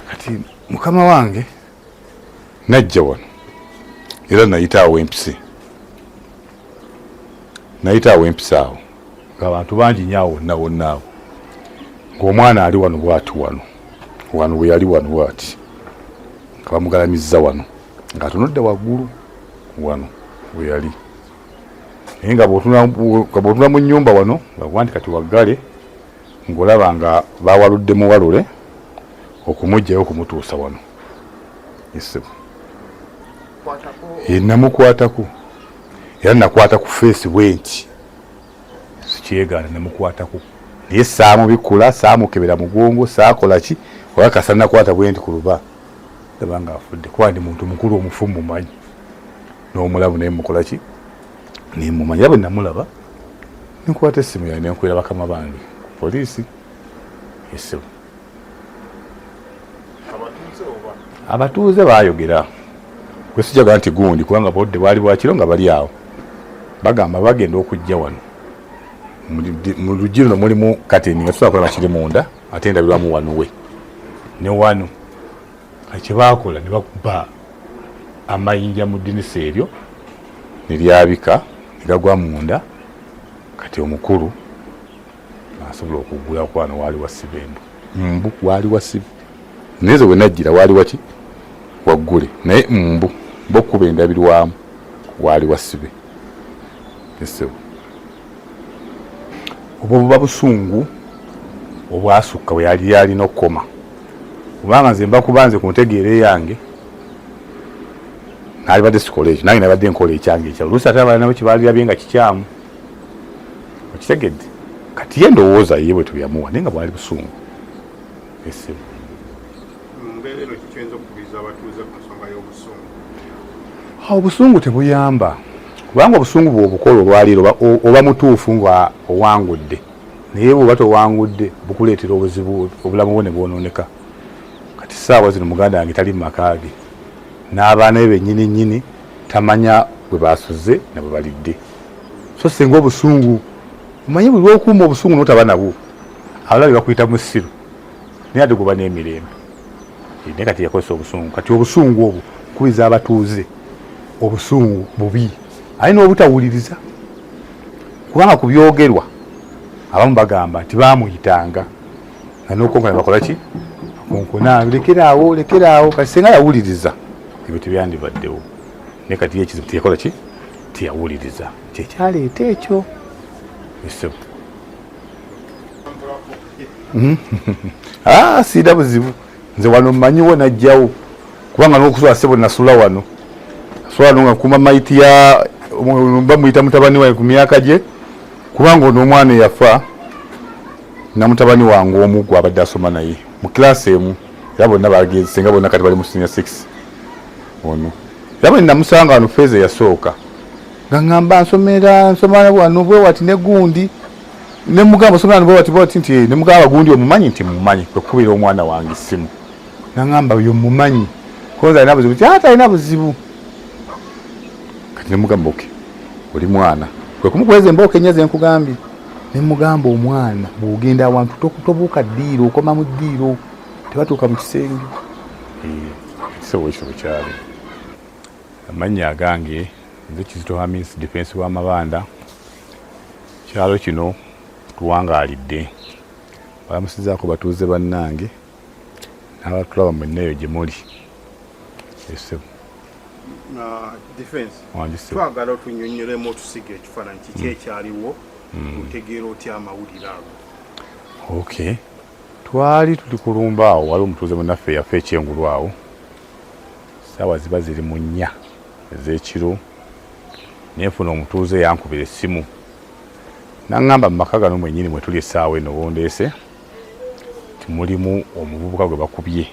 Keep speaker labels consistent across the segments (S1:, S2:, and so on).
S1: Kati mukama wange najja wano era nayita awo empise, nayita awo empise awo ng'abantu bangi nyo awo wonna wonna awo, ng'omwana ali wano bwati, wano wano bwe yali wano bwati, nga bamugalamizza wano ng'atunudde waggulu wano bwe yali. Naye nga bw'otunula mu nnyumba wano nga nti kati waggale, ng'olaba nga bawaludde muwalule okumugjayo okumutuusa wano. Ssebo, namukwatako era nakwata ku face bwe nti, sikyegaana, namukwatako, naye saamubikula, saamukebera mugongo, saakola ki, oba kasa nakwata bwe nti ku luba, ndaba nga afudde, kuba ndi muntu mukulu, omufu mumanyi n'omulabu, naye mukola ki, nemumanyi. Era bwe namulaba nenkwata essimu yange nenkwera bakama bange ku poliisi. Essimu abatuuze baayogera, kwesijaga nti gundi, kubanga budde bwali bwakiro nga bali awo, bagamba bagenda okujja wano mu luggi luno mulimu kateni nga tusobola kulaba kiri munda, ate endabirwamu wano we ne wano. Kyebakola ne bakuba amayinja mu ddinisa eryo ne lyabika ne gagwa munda. Kati omukulu asobola okuggula kwano waali wasiba embu mbu waali wasiba, naye ze wenajjira waali waki waggule, naye mbu bokuba endabirwamu waali wasibe esebo. Obwo buba busungu obwasukka bwe yali alina okukoma, kubanga nze mba kuba nze ku ntegeera eyange nalibadde sikola ekyo, nange nabadde nkola ekyange ekya oluusi, ate abalala nabo kyebalirabye nga kikyamu, okitegedde? Kati ye ndowooza ye bwe tuyamuwa, naye nga bwali busungu esimu. Obusungu tebuyamba, kubanga obusungu bwobukola olwaleero oba mutuufu nga owangudde, naye bwoba towangudde bukuleetera obuzibu, obulamu bwo ne bwonooneka. Kati saawa zino muganda wange tali mu maka ge n'abaana be bennyini nnyini, tamanya bwe basuze na bwe balidde. So singa obusungu, omanyi buli lwokuuma obusungu n'otaba nabwo, abalabe bakuyita musiru, naye ate guba n'emirembe. Naye kati yakozesa obusungu. Kati obusungu obwo kubiza abatuuze, obusungu bubi, aye n'obutawuliriza, kubanga ku byogerwa abamu bagamba nti baamuyitanga nga n'okukonkona bakola ki, konkona, lekeraawo, lekeraawo. Kati senga yawuliriza ebyo tebyandibaddewo, naye kati ye ekizibu teyakola ki, teyawuliriza, kyekyaleeta ekyo esebo. Ah, siina buzibu, nze wano mmanyiwo, najjawo kubanga n'okusula sebo nasula wano, nasula wano nga nkuuma mayiti ya bamuyita mutabani wange ku myaka gye, kubanga ono omwana eyafa na mutabani wange omu gwabadde asoma naye mu kilaasi emu, era bonna bagenze, senga bonna kati bali mu senior 6 ono. Era bwe namusanga wano feeza eyasooka nga ŋŋamba nsomera nsoma wano bwe wati ne gundi, ne mugamba osomera wano bwe wati bwe wati, nti ne mugamba gundi omumanyi, nti mumanyi, kwe kukubira omwana wange essimu naŋŋamba yo mumanyi, konza alina buzibu ki, ate alina buzibu. Kati ne mugamba okay, oli mwana, kwe kumukweza embooko ennya ze nkugambye, ne mugamba omwana bw'ogenda awantu tobuuka ddiiro, okoma mu ddiiro, tebatuuka mu kisenge. Ekisebo ekyo bwe kyali. Amannya agange nze Kizito Hamis, defense wa Mabanda. Kyalo kino tuwangaalidde, balamusizaako batuuze bannange n'abatulaba mwenna eyo gye muli, esebo.
S2: Defense, twagala otunyonnyolemu, otusiga ekifaananyi kiki ekyaliwo, otegeera otya amawulire ago?
S1: Okay, twali tuli kulumba awo, waliwo omutuuze munnaffe yafa ekyengulu awo, saawa ziba ziri mu 4 ez'ekiro, nenfuna omutuuze yankubira essimu naŋŋamba mu maka gano mwennyini mwe tuli essaawa eno bondeese nti mulimu omuvubuka gwe bakubye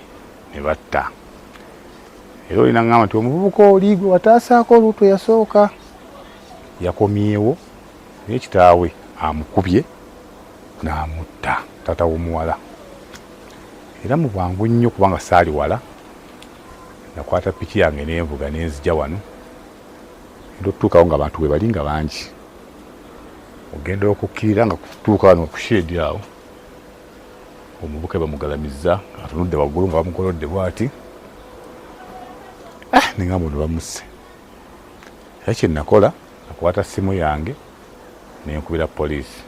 S1: ne batta. Era oli naŋŋamba nti omuvubuka oli gwe wataasaako oluuto yasooka yakomyewo, naye kitaawe amukubye n'amutta, taata w'omuwala. Era mu bwangu nnyo, kubanga saali wala, nakwata piki yange nenvuga nenzija wano, enda otutuukawo nga abantu bwe bali nga bangi. Ogenda okukkirira nga kutuuka wano ku shedi awo, omuvubuka bamugalamizza atunudde waggulu nga bamugolodde bwati. Ah, nengamba ono bamusse. Era kyenakola, nakwata ssimu yange nenkubira poliisi.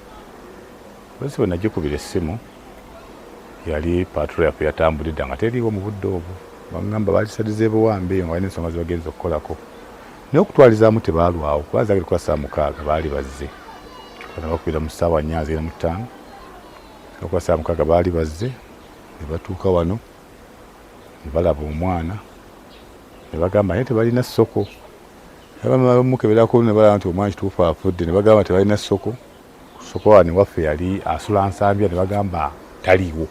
S1: Poliisi bwe nagikubira essimu, yali patrol yaffe yatambulidde nga teriiwo mu budde obwo. Bangamba baalisaliza ebuwambe eyo nga balina ensonga zebagenza okukolako, naye okutwalizaamu tebaalwawo kuba zagenda kuba ssaawa 6 baali bazze. Bakubira mu ssaawa 4 zigenda mu 5, okuba ssaawa 6 baali bazze ne batuuka wano ne balaba omwana ne bagamba naye tebalina ssoko. Bamukeberako ne balaba nti omwana kituufu afudde, ne bagamba tebalina ssoko. Ssoko wano waffe yali asula Nsambya, ne bagamba taliiwo,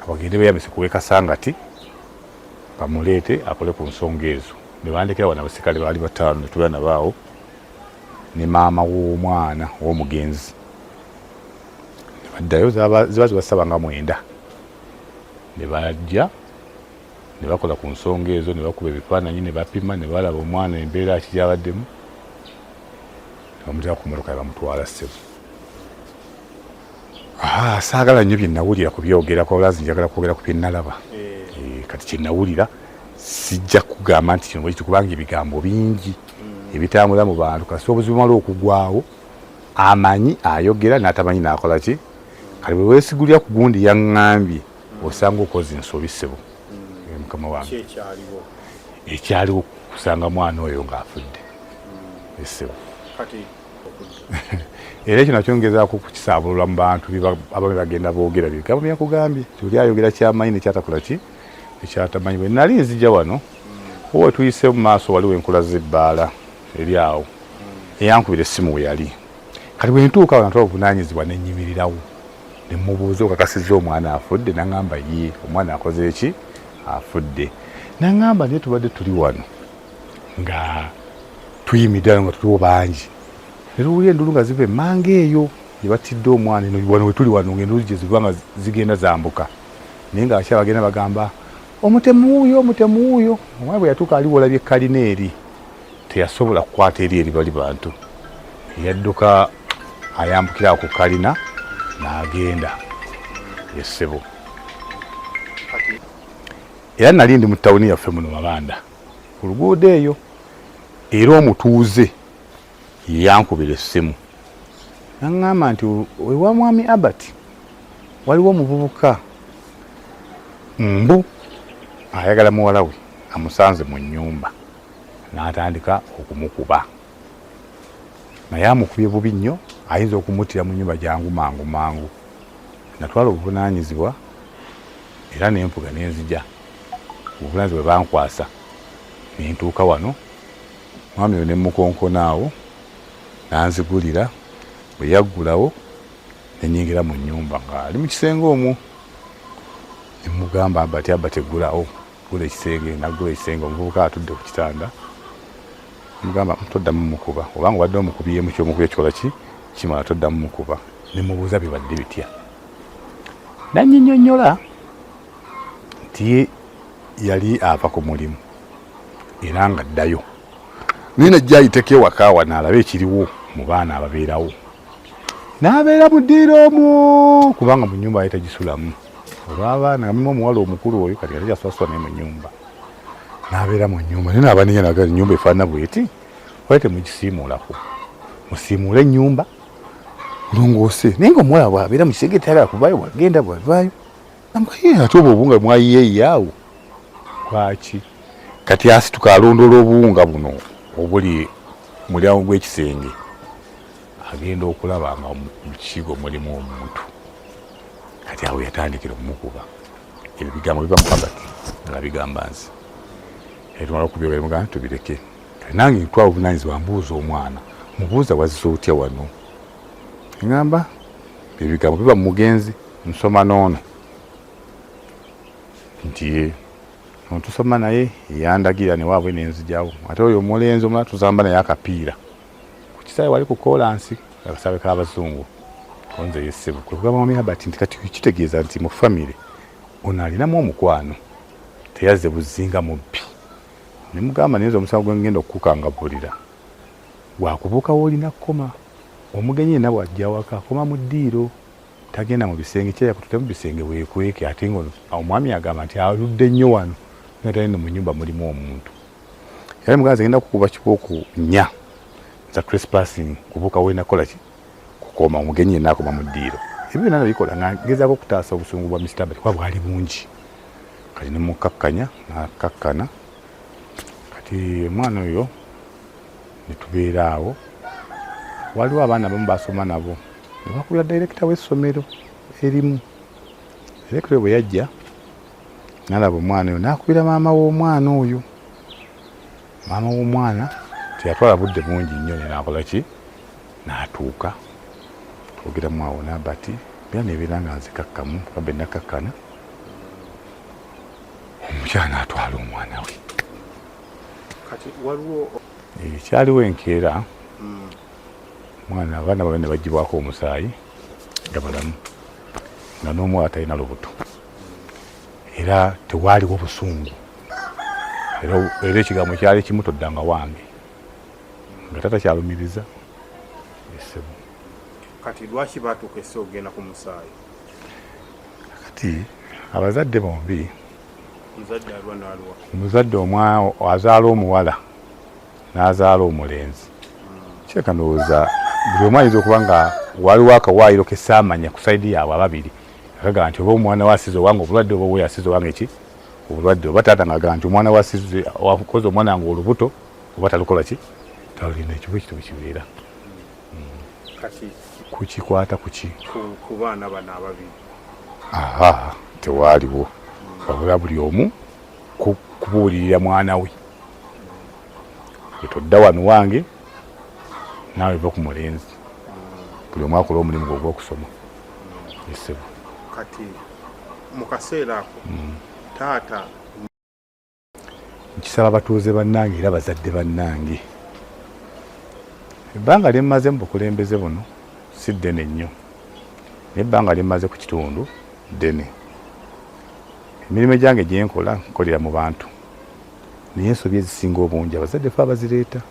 S1: kabagende beeyambise ku Kasangati bamuleete akole ku nsonga ezo. Ne bandekera wano abasikale baali 5 ne tubeera nabo awo ne maama w'omwana w'omugenzi. Ne baddayo, ziba zibasaba nga 9, ne bajja ne bakola ku nsonga ezo, ne bakuba ebifaananyi, ne bapima, ne balaba omwana embeera ki gy'abaddemu, ne bamuteeka ku mmotoka ne bamutwala. Ssebo, saagala nnyo bye nawulira kubyogerako, wabula njagala kwogera ku bye nalaba. Kati kye nawulira sijja kugamba nti kino bwekiti, kubanga ebigambo bingi ebitambula mu bantu. Kasi obuzibu bumala okugwawo, amanyi ayogera n'atamanyi n'akola ki. Kati bwe weesigulira ku gundi yaŋŋambye, osanga okoze ensobi, ssebo. Mukama wange, ekyaliwo kusanga mwana oyo ng'afudde, ssebo. Era ekyo nakyo ngezaako kukisaabulula mu bantu ababe bagenda boogera bigambo byakugambye ti oli ayogera kyamanyi nekyatakola ki ekyatamanyi. Bwe nali nzija wano, oba wetuyise mu maaso waliwo enkula z'ebbaala eri awo, eyankubira essimu we yali. Kati bwe ntuuka awo natwala obuvunaanyizibwa ne nnyimirirawo ne mmubuuza, okakasizza omwana afudde? Naŋŋamba ye, omwana akoze eki, afudde. Naŋŋamba naye tubadde tuli wano nga tuyimiridde wano nga tuliwo bangi, ne tuwulira endulu nga ziva emmanga eyo gye battidde omwana. Eno wano we tuli wano ng'endulu gye ziva nga zigenda zambuka, naye nga abakyala bagenda bagamba omutemu wuuyo, omutemu wuuyo. Omwana bwe yatuuka ali wolabye kalina eri, teyasobola kukwata eri eri bali bantu, yadduka ayambukira awo ku kalina n'agenda, essebo. Era nali ndi mu tawuni yaffe muno Mabanda ku luguudo eyo, era omutuuze yeyankubira essimu naŋŋamba nti ewa mwami Albert waliwo omuvubuka mbu ayagala muwala we, amusanze mu nnyumba n'atandika okumukuba, naye amukubye bubi nnyo, ayinza okumuttira mu nnyumba jangu mangu mangu. Natwala obuvunaanyizibwa era nenvuga nenzija, obuvunaanyizibwa bwe bankwasa, nentuuka wano, mwami oyo ne mukonkona awo nanzigulira. Bwe yaggulawo ne nnyingira mu nnyumba ng'ali mu kisenge omwo, ne mugamba Albert, Albert eggulawo, gula ekisenge. Naggula ekisenge, omuvubuka atudde ku kitanda. Mugamba toddamu mukuba, obanga obadde omukubyemu kyomukubye kikola ki kimala, toddamu mukuba. Ne mubuuza bibadde bitya, nannyinyonnyola nti ye yali ava ku mulimu era nga ddayo, naye najja ayiteko ewaka wano alabe ekiriwo mu baana ababeerawo, n'abeera mu ddiiro omwo, kubanga mu nnyumba yali tagisulamu olw'abaana nga mulimu omuwala omukulu oyo kati ate kyaswaswa naye mu nnyumba, n'abeera mu nnyumba. Naye n'abanenya naga ennyumba efaanana bweti, wali temugisiimuulako, musiimuule ennyumba mulongoose. Naye nga omuwala bw'abeera mu kisenge tayagala kuvaayo, bwagenda bwavaayo. Namugaye ate obwo obuwunga mwayiyeeyo awo lwaki? Kati asituka alondoola obuwunga buno obuli mulyango gw'ekisenge, agenda okulaba nga mu kigo mulimu omuntu. Kati awo yatandikira okumukuba. Ebyo bigambo biva mu Albert nga bigamba nze tumala okubyogera mugamba tubireke. Kati nange ntwala obuvunaanyizibwa, mbuuza omwana, mubuuza wazze otya wano? Ŋŋamba ebigambo biva mu mugenzi, nsoma n'ono nti ye tusoma naye yandagira ne waabwe nenzigyawo. Ate oyo omulenzi omulala tuzamba naye akapiira ku kisaawe wali ku koolansi, akasaawe k'abazungu. Konze yessebo kwe kugamba mwami Albert nti kati kitegeeza nti mu famire ono alinamu omukwano, teyazze buzinga mubbi. Ne mugamba naye nze omusango gwe ngenda okukukangavvulira gwakubuuka w'olina kkoma. Omugenyi yenna bw'ajja awaka akoma mu ddiiro, tagenda mu bisenge. Kyeyakutute mu bisenge weekweke, ate nga omwami agamba nti aludde nnyo wano nga talina mu nnyumba mulimu omuntu. Era muganzi ngenda kukuba kibooko nnya za trespassing kubuuka wenakola ki kukoma omugenyi yenna akoma mu ddiiro. Ebyo byonna nabikola nga ngezaako okutaasa obusungu bwa Mr. Albert kuba bwali bungi. Kati ne mukkakkanya n'akkakkana. Kati omwana oyo ne tubeera awo. Waliwo abaana abamu basoma nabo ne bakubira dayirekita w'essomero erimu. Dayirekita oyo bwe yajja n'alaba omwana oyo n'akubira maama w'omwana oyo. Maama w'omwana teyatwala budde bungi nnyo ne n'akola ki n'atuuka. Twogeramu awo n'Abati era nebeera nga nzikakkamu kuba bwe nakkakkana omukyala n'atwala omwana we.
S2: Kati waliwo
S1: Kyaliwo enkeera omwana abaana babe ne baggyibwako omusaayi nga balamu nga n'omuwala talina lubuto era tewaaliwo busungu era ekigambo kyali kimu toddanga wange nga tata kyalumiriza esebo.
S2: Kati lwaki batuuka esse okugenda ku musaayi?
S1: Kati abazadde bombi, omuzadde azaala omuwala n'azaala omulenzi, kireka ndowooza buli omu ayinza okuba nga waliwo akawaayiro ke saamanya ku sayidi yaabwe ababiri akagamba nti oba omwana we asize owange obulwadde oba owe asize owange ki obulwadde, oba taata ng'agamba nti omwana we asize wakoze omwana wange olubuto oba talukola ki talulina. Ekyo bwe kityo bwe kibeera.
S2: Kati
S1: kukikwata kuki
S2: ku baana bano ababiri?
S1: Aha, tewaaliwo, wabula buli omu kubuulirira mwana we, todda wano wange naawe va ku mulenzi. Buli omu akola omulimu gwe ogw'okusoma. Esebo.
S2: Kati mu kaseera ako taata
S1: Nkisaba batuuze bannange era bazadde bannange, ebbanga lye mmaze mu bukulembeze buno si ddene nnyo, naye ebbanga lye mmaze ku kitundu ddene. Emirimu egyange gye nkola nkolera mu bantu, naye ensobi ezisinga obungi abazadde fe abazireeta.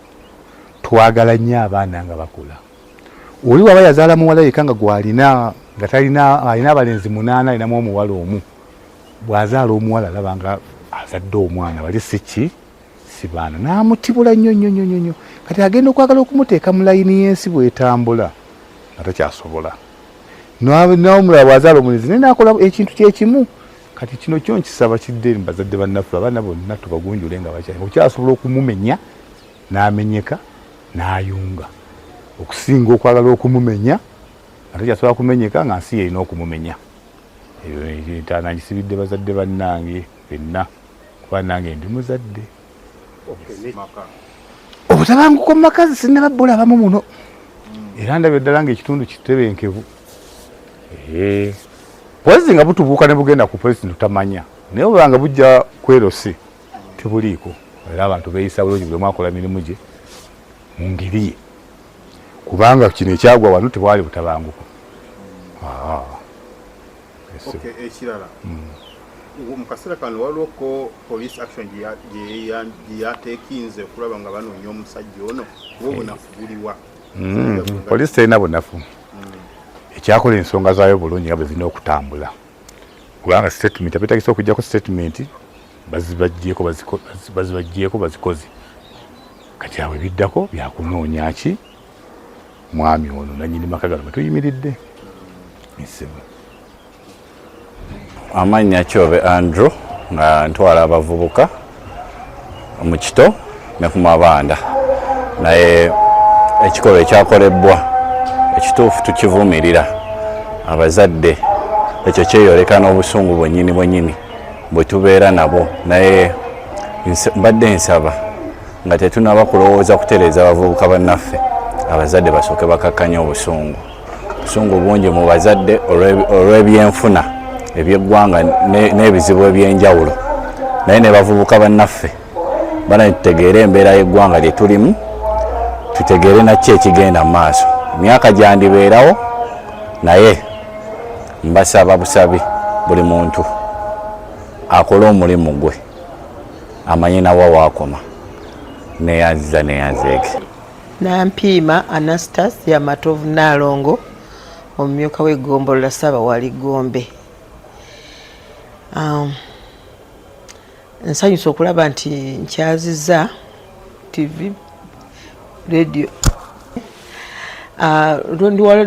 S1: Twagala nnyo abaana nga bakula. Oli waba yazaala muwala yekka nga gwalina nga talina, alina abalenzi 8 alinamu omuwala omu, bw'azaala omuwala alaba nga azadde omwana, bali si ki si baana, n'amutibula nnyo nnyo nnyo nnyo. Kati agenda okwagala okumuteeka mu layini y'ensi bw'etambula nga takyasobola. N'omulala bw'azaala omulenzi naye n'akola ekintu kyekimu. Kati kino kyo nkisaba kidde eri bazadde bannaffe, abaana bonna tubagunjule nga bakyali, okyasobola okumumenya n'amenyeka n'ayunga, okusinga okwagala okumumenya nga takyasobola kumenyeka nga nsi yerina okumumenya. Eyo entaana ngisibidde bazadde bannange benna, kuba nange ndi muzadde. Obutabanguko mu makazi sinnaba bulabamu muno, era ndabye ddala ng'ekitundu kitebenkevu. Polisi nga butubuuka ne bugenda ku polisi tutamanya, naye oba nga bujja kwerosi tebuliiko, era abantu beeyisa bulungi, buli omu akola mirimu gye mu ngeri ye, kubanga kino ekyagwa wano tewali butabanguko.
S2: Ekirala, mu kaseera kano waliwo ko police action gye yateekinze okulaba nga banoonya omusajja ono, kuba obunafu buliwa?
S1: Poliisi terina bunafu, ekyakola ensonga zaayo bulungi nga bwe zirina okutambula, kubanga statement abeetagisa okuggyako statement bazibaggyeko, bazibaggyeko, bazikoze. Kati awo ebiddako byakunoonya ki mwami ono nanyini maka gano bwe ensebo.
S3: Amannya Kyobe Andrew, nga ntwala abavubuka mu kito ne ku mabanda, naye ekikolwa ekyakolebbwa ekituufu tukivumirira. Abazadde ekyo kyeyoleka n'obusungu bwennyini bwennyini bwe tubeera nabwo, naye mbadde nsaba nga tetunaba kulowooza kutereeza abavubuka bannaffe, abazadde basooke bakakkanye obusungu. Obusungu bungi mu bazadde olw'ebyenfuna ebyeggwanga n'ebizibu ebyenjawulo, naye ne bavubuka bannaffe bana tutegeere embeera y'eggwanga lye tulimu, tutegeere nakki ekigenda mu maaso. Emyaka gyandibeerawo, naye mbasaba busabi buli muntu akole omulimu gwe amanye nawa waakoma. Neyanziza neyanzeege.
S4: Nampiima Anastasia Matovu Nnaalongo, omumyuka w'eggombolola Ssaabawali Gombe. Nsanyuse okulaba nti nkyazizza TV radio.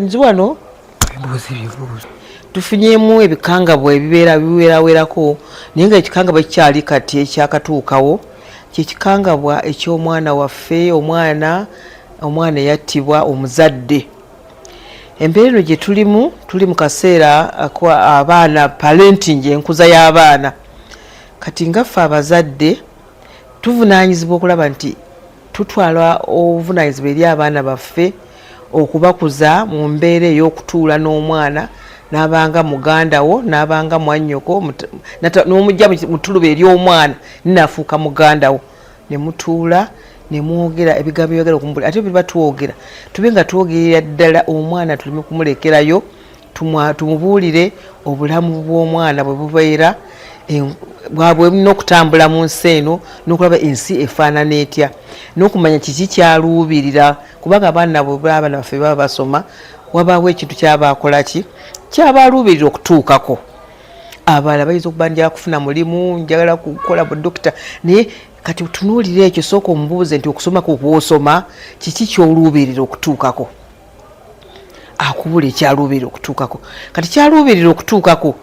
S4: Nzi wano tufunyemu ebikangabwa ebibeera biwerawerako, naye nga ekikangabwa ekikyali kati ekyakatuukawo kyekikangabwa eky'omwana waffe, omwana eyattibwa omuzadde. Embeera eno gye tulimu, tuli mu kaseera abaana parenting, enkuza y'abaana. Kati nga ffe abazadde tuvunaanyizibwa okulaba nti tutwala obuvunaanyizibwa eri abaana baffe okubakuza mu mbeera ey'okutuula n'omwana n'abanga muganda wo, n'abanga mwannyoko, n'omujja mu ttuluba ery'omwana ninafuuka muganda wo, ne mutuula ne mwogera ebigambo byagala okumubula. Ate biba twogera tube nga twogerera ddala omwana, tuleme kumulekerayo, tumubuulire obulamu bw'omwana bwe bubeera, bwabwe n'okutambula mu nsi eno, n'okulaba ensi efaanana etya, n'okumanya kiki kyaluubirira. Kubanga abaana bwe abaana baffe baba basoma, wabaawo ekintu kyabaakola ki kyabaluubirira okutuukako. Abalala bayinza okuba njagala kufuna mulimu, njagala kukola budokita, naye kati tunuulira ekyo, sooka omubuuze nti okusoma kwo kwosoma kiki kyoluubirira okutuukako, akubula ekyaluubirira okutuukako. Kati kyaluubirira okutuukako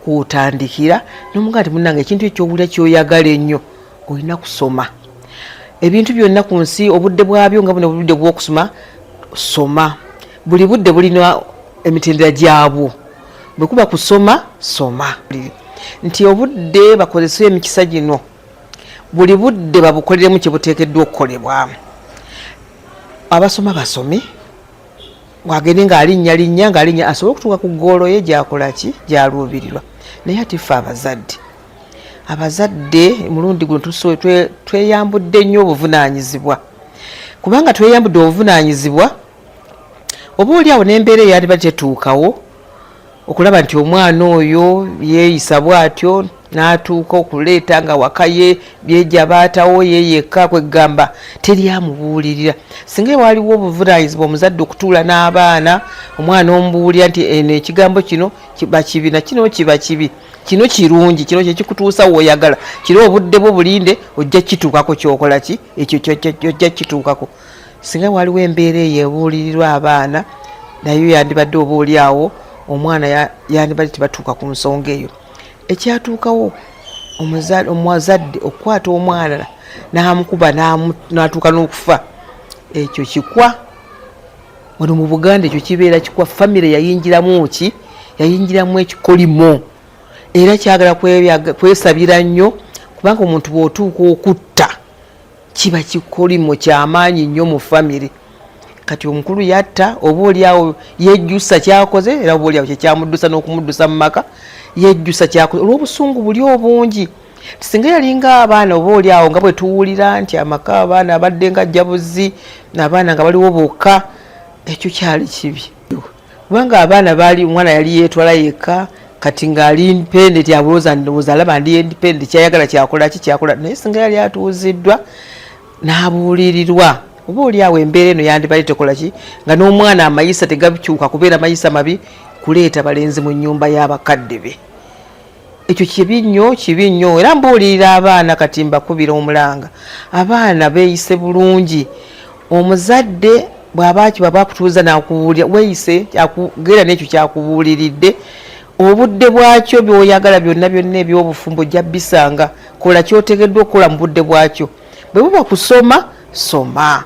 S4: kwotandikira nomugaa nti munange ekintu ekyobulya kyoyagala ennyo olina kusoma ebintu byonna ku nsi, obudde bwabyo nga buno obudde bw'okusoma, soma. Buli budde bulina emitendera gyabwo. Bwe kuba kusoma, soma. Nti obudde bakozese emikisa gino, buli budde babukoleremu kye buteekeddwa okukolebwamu. Abasoma basome, wagende ng'alinnya linnya ng'alinnya asobole okutuuka ku ggoolo ye gy'akola ki gy'aluubirirwa. Naye ate ffe abazadde mulundi guno tweyambudde nnyo obuvunaanyizibwa, kubanga tweyambudde obuvunaanyizibwa oba oli awo n'embeera eyaliba tetuukawo okulaba nti omwana oyo yeeyisa bw'atyo n'atuuka okuleeta nga waka ye byejabaatawo ye yekka, kwegamba teri amubuulirira. Singa waliwo obuvunaanyizibwa omuzadde okutuula n'abaana, omwana omubuulira nti eno ekigambo kino kiba kibi na kino kiba kibi, kino kirungi, kino kyekikutuusa w'oyagala, kiro obudde bwo bulinde ojja kituukako, kyokola ki ekyo ojja kituukako. Singa waliwo embeera eyo ebuulirirwa abaana, nayo yandibadde oba oli awo omwana yandibadde tebatuuka ku nsonga eyo. Ekyatuukawo omuzadde okukwata omwana n'amukuba n'atuuka n'okufa, ekyo kikwa wano mu Buganda, ekyo kibeera kikwa. Famire yayingiramu ki? Yayingiramu ekikolimo, era kyagala kwesabira nnyo, kubanga omuntu bw'otuuka okutta kiba kikolimo kyamaanyi nnyo mu famire. Kati omukulu yatta, oba oli awo yejjusa kyakoze, era oba oli awo kyekyamuddusa n'okumuddusa mu maka, yejjusa kyakoze olw'obusungu buli obungi. Singa yalinga abaana oba oli awo nga bwe tuwulira nti amaka abaana abadde nga jabuzi, abaana nga baliwo bokka, ekyo kyali kibi, kubanga abaana baali omwana yali yeetwala yekka, kati ng'ali independent, abulooza ndowooza alaba ndi independent, kyayagala kyakola ki kyakola. Naye singa yali atuuziddwa n'abuulirirwa, oba oli awo embeera eno yandibadde tekola ki, nga n'omwana amayisa tegakyuka kubeera mayisa mabi kuleeta balenzi mu nnyumba y'abakadde be. Ekyo kibi nnyo, kibi nnyo. Era mbuulirira abaana kati, mbakubira omulanga, abaana beeyise bulungi. Omuzadde bw'aba bw'aba akutuuza n'akubuulira, weeyise gera n'ekyo kyakubuuliridde. Obudde bwakyo by'oyagala byonna byonna eby'obufumbo ojja bisanga. Kola ky'oteekeddwa okukola mu budde bwakyo. Bwe buba kusoma, soma.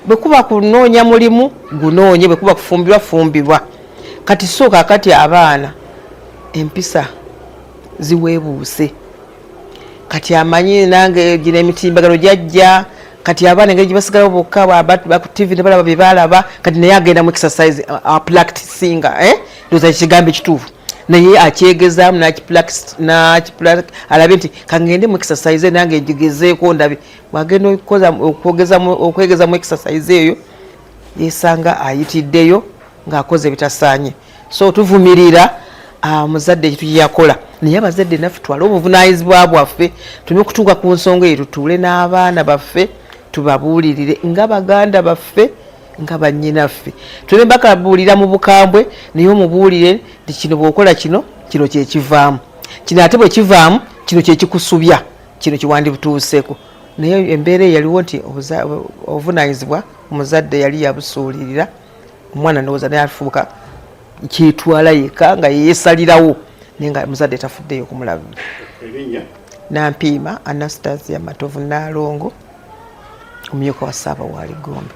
S4: Bwe kuba kunoonya mulimu, gunoonye. Bwe kuba kufumbirwa, fumbirwa. Kati so kaakati abaana empisa ziweebuuse, kati amanyi nange gino emitimbagano gyajja, kati abaana engeri gyebasigalawo bokka ku TV ne balaba bye balaba, kati naye agenda mu exercise apracticinga, eh? Ndowooza ekigambo ekituufu, naye akyegezaamu alabe nti kangende mu exercise nange ngigezeeko ndabe. Bwagenda okwegeza mu exercise eyo, yesanga ayitiddeyo ng'akoze ebitasaanye. So tuvumirira omuzadde ekintu kyeyakola, naye abazadde naffe twale obuvunaanyizibwa bwaffe, tulina okutuuka ku nsonga eyo, tutuule n'abaana baffe tubabuulirire nga baganda baffe. nga bannyinaffe tuleme bakabuulira mu bukambwe, naye omubuulire nti kino bw'okola kino, kino kyekivaamu, kino ate bwe kivaamu kino kyekikusubya, kino kiwandituuseeko. Naye embeera eyaliwo nti obuvunaanyizibwa omuzadde yali yabusuulirira omwana, ndowooza naye afuuka kyetwala yekka nga yeyesalirawo, naye nga omuzadde tafuddeyo okumulaba. Nampiima Anastasia Matovu Naalongo, omumyuka wa Ssaabawaali Gombe.